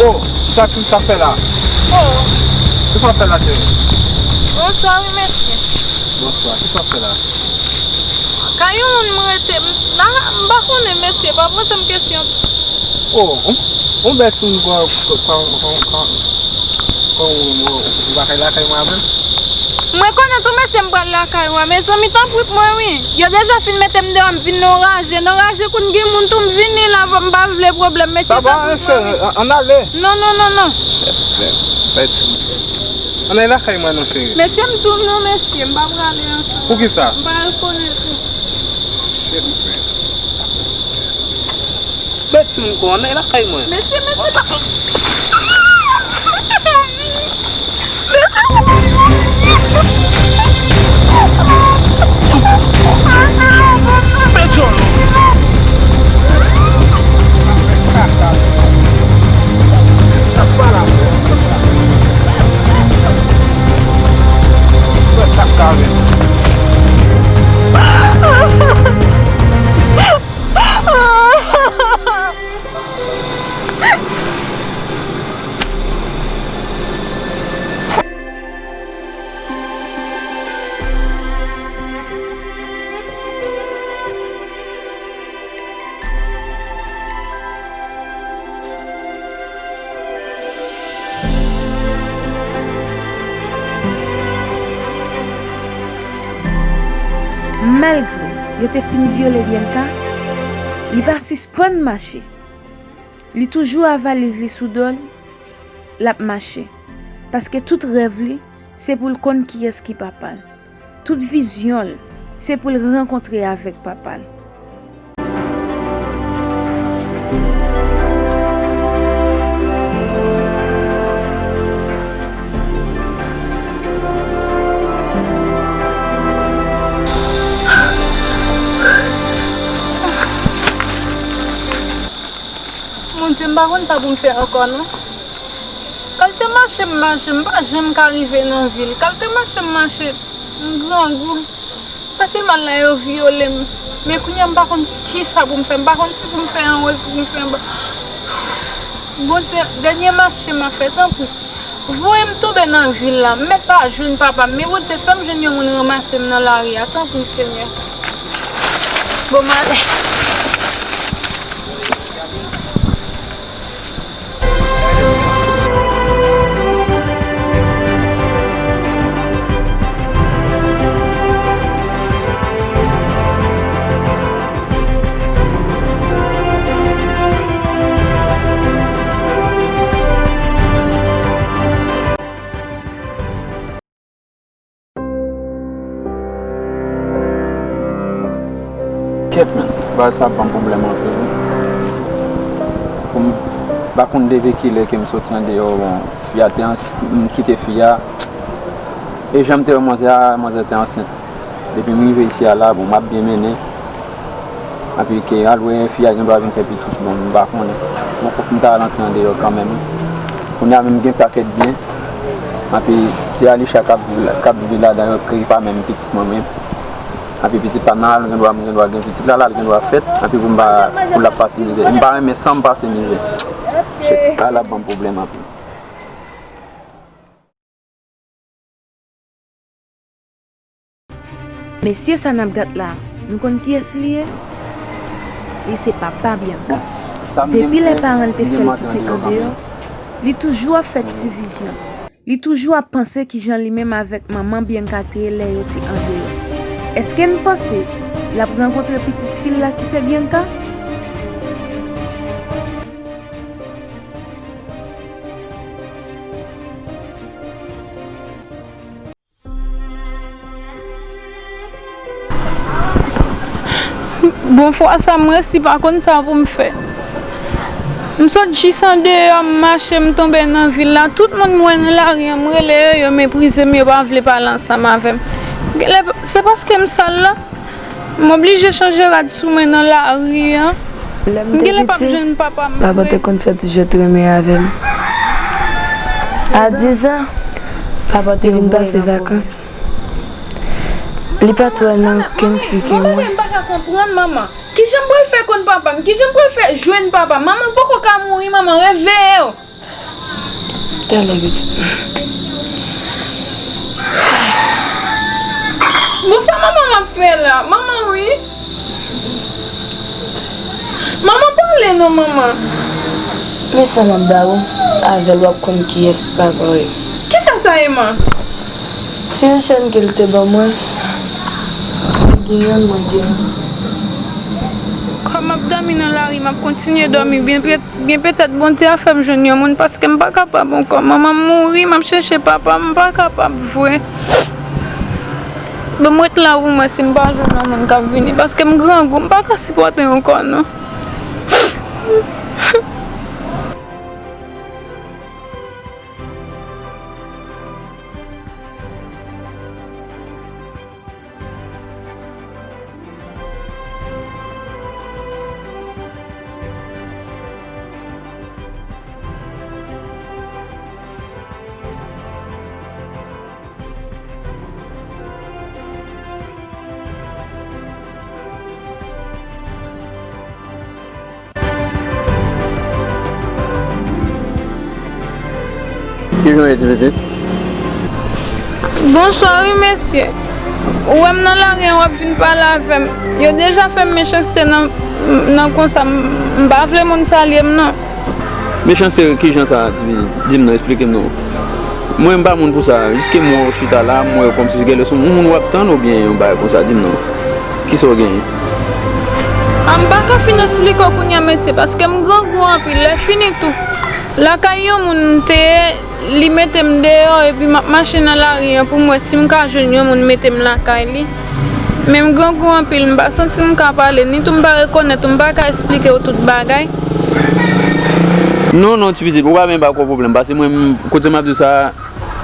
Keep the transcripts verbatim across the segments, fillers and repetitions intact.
Oh, sa ti sa fè la? Oh. Kisa w ap fè la, cheri? Bonswa, wi, mesye. Bonswa, kisa w ap fè la? Kay yon moun m rete, m, la, m pa konnen, mesye, pa poze m kesyon. Oh, on, on bèl timoun kon, kon, kon, kon, kon ou menm, ou, ou pa kay lakay mwen avè m? Mwen konnen tou, mesye, m pral lakay ou a, mezanmi, tanpri pou mwen, wi. Yo deja fin mete m deyò, m vin nan raje, nan raje kounye gen moun tou, m vini la, m pa vle pwoblèm, mesye, tanpri pou mwen, wi. Sa va, cheri, an, ann ale. Non, non, non, non. Bèl timoun. Ann ale lakay mwen non, cheri. Mesye, m tou non, mesye, m pa prale ansanm. Poukisa? M pa rekonèt ou. Shit, man. Bèl timoun, ann ale lakay mwen. Mesye, mesye, pa. Malgre yo te fin vyole Bianca, li pa sispann mache. Li toujou a valiz li sou do l, l ap mache. Paske tout rèv li, se pou l konn kiyès ki papa l. Tout vizyon l, se pou l rankontre avèk papa l. Bondye, m pa konn sa pou m fè ankò, non. Kalte mache m mache, m pa janm ka rive nan vil. Kalte mache m mache, m grangou. Sa fè mal la, yo vyole m. Men kounye a, m pa konn kisa pou m fè. M pa konn si pou m fè anwo, si pou m fè anba. Bondye, dènye mache m ap fè, tanpri. Voye m tonbe nan vil la. M mèt pa jwenn papa m. Men Bondye, fè m jwenn yon moun ranmase m nan lari a. Tanpri, Senyè. Bon, m ale. Kèt, men, bagay sa ban m pwoblèm anpil, wi. Pou m, m pa konn depi kilè ke m soti andeyò, bon, fi a te ans-, m kite fi a. E jan m te wè manzè a, manzè te ansent. Depi m rive isi a la, bon, m ap byen mennen. Anpi ke al wè fi a gen dwa vin fè pitit, bon, m pa konnen. Bon, fòk m ta al antre andeyò kanmenm, wi. Kounye a menm m gen pakèt byen. Anpi se Alisha k ap viv la, k ap viv ladan yo, ki pa menm pitit mwen menm. Anpi pitit pa m nan, al gen dwa, m gen dwa gen pitit la, la, l gen dwa fèt. Anpi pou m pa, pou l ap pase mizè. M pa renmen san m pase mizè. Shit, la, l ap ban m pwoblèm anpil. Mesye sa n ap gad la, nou konn kiyès li ye? Li se papa Bianca. Depi lè paran l te fè l kite andeyò, li toujou ap fè divizyon. Li toujou ap panse kijan li menm avèk manman Bianca te ye lè yo te andeyò. Èske n panse l ap rankontre pitit fi l la ki se Bianca? Bon, fwa sa m resi pa konn sa pou m fè. M sot jis andeyò, m mache, m tonbe nan vil la. Tout moun m wè nan lari a, m rele yo, yo meprize m, yo pa vle pale ansanm avè m. Genlè, se paske m sal la. M oblije chanje rad sou mwen nan lari a. M genlè p ap jwenn papa m. Papa te konn fè ti jwèt renmen avè m. A diz an, papa te vin pase vakans. Li pa t wè nan okenn fi ke mwen. Manman, men m pa ka konprann, manman. Kijan m pral fè konn papa m? Kijan m pral fè jwenn papa m? Manman poko ka mouri, manman, reveye w. Talè pitit. Bon, sa manman m ap fè la? Manman, wi. Manman, pale non, manman. Men sa m ap ba ou, avè l w ap konn kiyès papa w ye. Kisa sa ye, man? Se yon chèn ke l te ban mwen. Ou gen yonn, mwen gen yonn. Kòm m ap dòmi nan lari, m ap kontinye dòmi byen. Gen petèt Bondye a fè m jwenn yon moun, paske m pa kapab ankò. Manman m mouri, m ap chèche papa m, m pa kapab vre. Bon, m ret la pou m wè si m pa jwenn yon moun k ap vini, paske m grangou, m pa ka sipòte ankò non. Kijan w ye, ti pitit? Bonswa wi, mesye. Ou wè m nan lari an, w ap vin pale avè m. Yo deja fè m mechanste nan, nan konsa. M, m pa vle moun salye m, non. Mechanste kijan sa, ti pitit? Di m non, esplike m non. Mwen, m pa moun pou sa. Jiske m wè w chita la, m wè w kòmsi genlè se yon moun w ap tann oubyen yon bagay konsa, di m non. Kisa w genyen? A, m pa ka fin esplike w kounye a, mesye, paske m grangou anpil. Lè fini tou, lakay yon moun m te ye, li mete m deyò, epi m ap mache nan lari an pou m wè si m ka jwenn yon moun mete m lakay li. Men m grangou anpil, m pa santi m ka pale, ni tou m pa rekonèt ou, m pa ka esplike w tout bagay. Non, non, ti pitit, ou pa menm ba kò pwoblèm, paske mwen, m, kote m ap di w sa,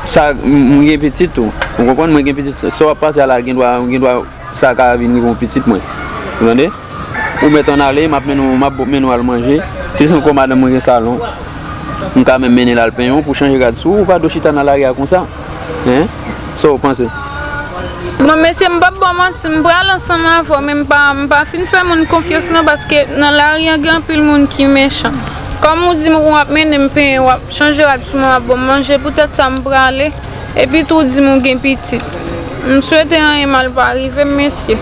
sa, m, m gen pitit tou. Ou konprann? Mwen gen pitit, sa w ap pase a la, gen dwa, gen dwa, sa ka vin rive yon pitit mwen. Ou tande? Ou mèt ann ale, m ap mennen w, m ap mennen w al manje. Plis ankò, madanm mwen gen salon. M ka menm mennen l al penyen w pou chanje rad sou ou, ou pa dwe chita nan lari a konsa. Hein? Sa w panse? Bon, mesye, m p ap ba w manti, m pral ansanm avè w, men m pa, m pa fin fè moun konfyans non, paske nan lari an gen anpil moun ki mechan. Kòm ou di m ou ap mennen m penyen, w ap chanje rad sou mwen, w ap ban m manje, poutèt sa m prale. Epi tou, w di m ou gen pitit. M swete anyen mal pa rive m, mesye.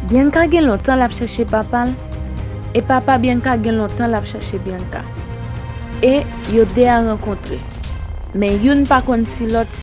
Bianca gen lontan l ap chèche papa l, e papa Bianca gen lontan l ap chèche Bianca. E yo de a rankontre, men youn pa konn si lòt